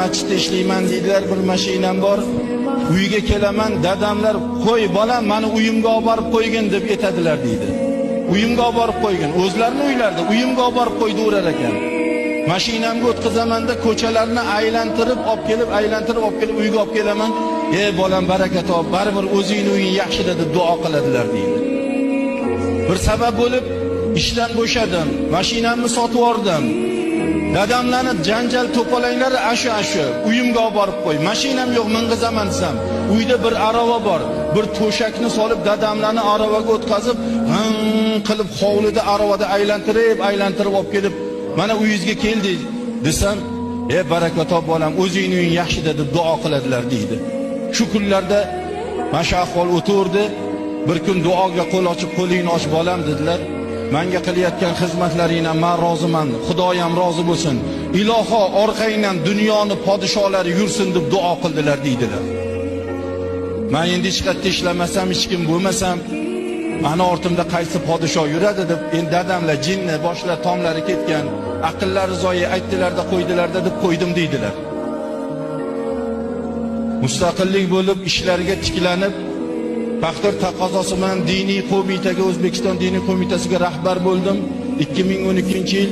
Masjidda ishlayman deydilar, bir mashinam bor. Uyga kelaman, dadamlar qo'y bolam, mani uyimga olib borib qo'ygin deb aytadilar deydi. Uyimga olib borib qo'ygin, o'zlarini uylarida uyimga olib borib qo'ydiverar ekan. Mashinamga o'tkazamanda ko'chalarni aylantirib olib kelib, aylantirib olib kelib uyga olib kelaman. Ey bolam, baraka top, baribir o'zingni uying yaxshida deb duo qiladilar deydi. Bir sabab bo'lib ishdan bo'shadim, mashinamni sotib yubordim. Dadamlarni janjal to'polanglari ashu uyimga olib borib qo'y. Mashinam yo'q, ming'izaman desam, uyda bir arava bor. Bir to'shakni solib dadamlarni aravaga o'tkazib, g'ing qilib hovlida aravada aylantirib, aylantirib olib kelib, mana uyingizga keldik desam, "Ey baraka top bolam, o'zingni uying yaxshida" deb duo qiladilar deydi. Shu kunlarda mana shu ahvol o'tirdi. Bir kun duoga qo'l ochib, qo'lingni och bolam dedilar. Menga qilayotgan xizmatlaringdan men roziman, Xudoyam rozi bo'lsin. Iloho orqangdan dunyoni podsholari yursin deb duo qildilar deydilar. Men endi hech qayerda ishlamasam, hech kim bo'lmasam, mani ortimda qaysi podsho yuradi deb endi dadamlar jinni, boshlar tomlari ketgan, aqllari zoyi aytdilarda qo'ydilarda deb qo'ydim deydilar. Mustaqillik bo'lib ishlarga tiklanib, taqdir taqozosi bilan diniy qo'mitaga, O'zbekiston diniy qo'mitasiga rahbar bo'ldim. 2012-yil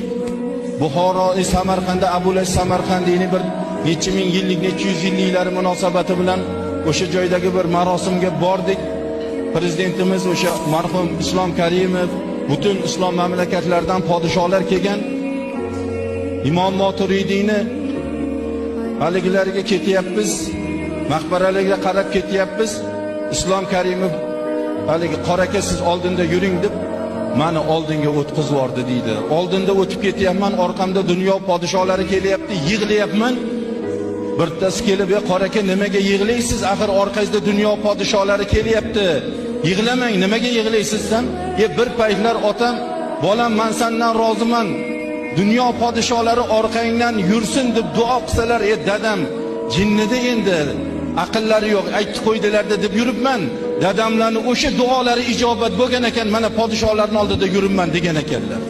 Buxoro, Samarqandda Abulay Samarqandiyni bir necha ming yillik, necha yuz yilliklari munosabati bilan o'sha joydagi bir marosimga bordik. Prezidentimiz o'sha marhum Islom Karimov, butun islom mamlakatlaridan podsholar kelgan. Imom Moturidiyni haligilariga ketyapmiz, maqbaralariga qarab ketyapmiz. Islom Karimov haligi qora aka siz oldinda yuring deb mani oldinga o'tkazib yubordi deydi. Oldinda o'tib ketyapman, orqamda dunyo podsholari kelyapti, yig'layapman. Bittasi kelib, "Ey qora aka, nimaga yig'laysiz? Axir orqangizda dunyo podsholari kelyapti. Yig'lamang, nimaga yig'laysiz?" desam, "E bir paytlar otam, bolam men sendan roziman. Dunyo podsholari orqangdan yursin deb duo qilsalar, e dadam jinnida endi aqllari yo'q, aytdi qo'ydilarda deb yuribman. Dadamlarni o'sha duolari ijobat bo'lgan ekan, mana podsholarning oldida yuribman" degan ekanlar.